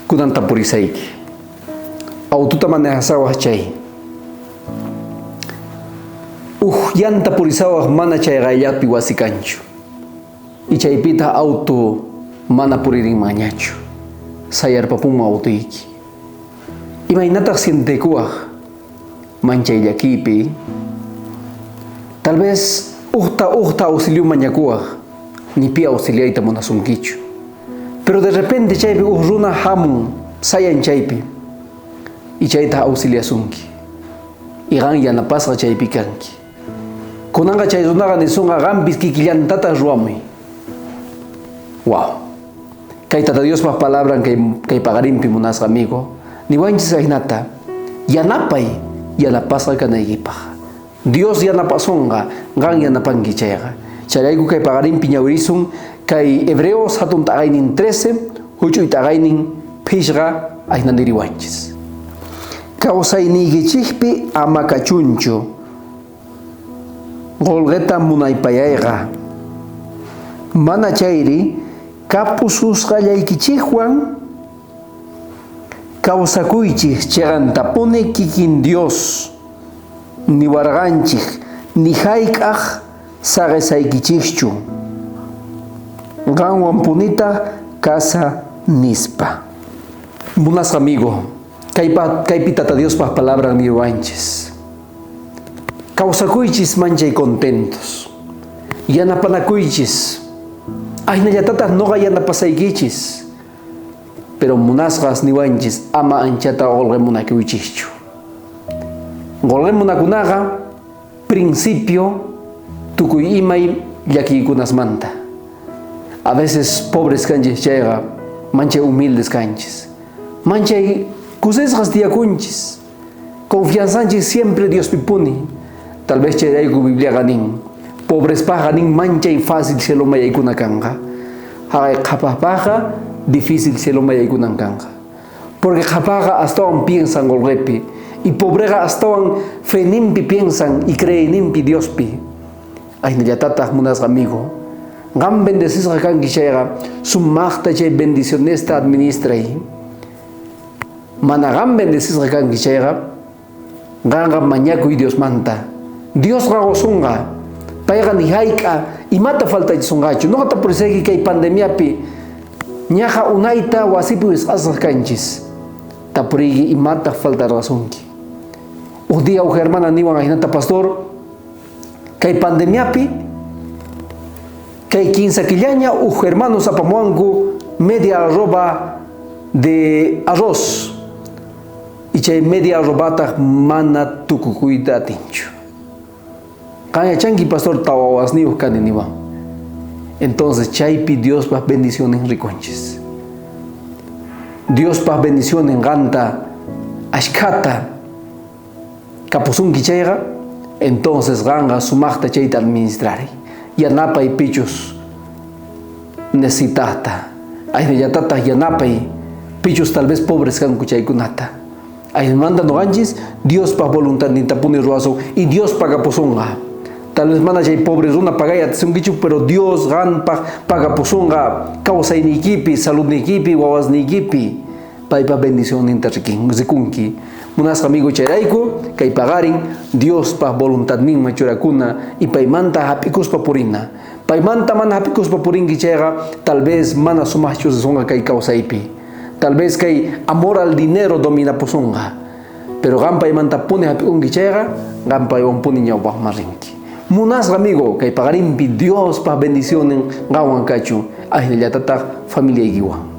Kunan tapurisayki. Autota manejasawaj chay. Uj llanta purisawaj mana chay qayllapi wasi kanchu. Y chaypita auto mana puririnmanñachu. Sayarpapunman autoyki. Imaynataj sientekuwaj manchay llakiypi? Tal vez ujta ujta auxilio mañakuwaj, ni pi auxiliayta munasunkichu. Pero de repente chaypi uj runa hamun, sayan chaypi, y chaytaj auxiliasunki. Y qan yanapasqa chaypi kanki. Kunanqa chay runaqa nisunqa qampis kikillantataj ruwamuy. Wow. Kay Tata Diospaj palabran kay, kay paqarinpi munasqa amigo, niwanchis ajinata, yanapay yanapasqa kanaykipaj. Dios yanapasonqa, qan yanapanki chayqa. Chayrayku kay paqarinpi ñawirisun kay Hebreos hatun t'aqaynin 13, huch'uy t'aqaynin phishqa ajina niriwanchis. Kawsayniykichikpi ama kachunchu qolqeta munaypayayqa, mana chayri kapususqallaykichikwan kawsakuychik cheqantapuni kikin Dios niwarqanchik ni jayk'aj saqesaykichikchu, qanwanpunitaj kasa nispa. Munasqa amigo, kaypi Tata Diospaj palabran niruwanchis. Kawsakuychis manchay contentos. Yanapanakuychis. Ajinallatataj noqa yanapasaykichis. Pero munasqas niwanchis ama anchata qolqe munakuychischu. Qolqe munakunaqa principio tukuy imay llakiykunasmanta. A veces pobres kanchis chayqa manchay humildes kanchis. Manchay kusisqas tiyakunchis. Confianzanchis siempre Diospipuni. Tal vez chayrayku Bibliaqa nin, pobrespajqa nin manchay fácil cieloman yaykuna kanqa. Jaqay qhapajpajqa difícil cieloman yaykunan kanqa. Porque qhapajqa astawan piensan qolqepi y pobreqa astawan feninpi piensan y creeyninpi Diospi. Ajinallatataj munasqa amigo, qan bendecisqa kanki chayqa sumajta chay bendicionesta administray. Mana qan bendecisqa kanki chayqa, qanqa mañakuy Diosmanta. Diosqa qosunqa. Payqa ni jayk'a imata faltachisonqachu. Noqa tapurisayki kay pandemiapi ñaqa unayta wasipi wisq'asqa kanchis. Tapuriyki imata faltarqasunki. Uj día uj hermana niwan ajinata, pastor, kay pandemiapi kay kinsa killaña uj hermanos apamuwanku media arroba de arroz. Y chay media arrobataj mana tukukuyta atinchu. Qan yachanki pastor tawa wawasniyuq kani niwan. Entonces chaypi Diospaj bendiciones rikunchis. Diospaj bendiciones qanta ashkhata kapusunki chayqa, entonces qanqa sumajta chayta administrariy. Yanapay pichus necesitajta. Ajinallatataj yanapay pichus tal vez pobres kanku chaykunata. Ajinamanta noqanchis Diospaj voluntadnintapuni ruwasun y Dios pagapusunqa. Tal vez mana chay pobre runa pagay atisunkichu, pero Dios qanpaj pagapusunqa kawsayniykipi, saludniykipi, wawasniykipi. Paypa bendicionninta rikunki. Munasqa amigo chayrayku, kay paqarin Diospaj voluntadninman churakuna y paymanta jap'ikuspa purina. Paymanta mana jap'ikuspa purinki chayqa, tal vez mana sumajchu risunqa kay kawsaypi. Tal vez kay amor al dinero dominapusunqa. Pero qan paymantapuni jap'ikunki chayqa, qan paywanpuni ñawpajman rinki. Munasqa amigo, kay paqarinpi Diospaj bendicionnin qanwan kachun, ajinallatataj familiaykiwan.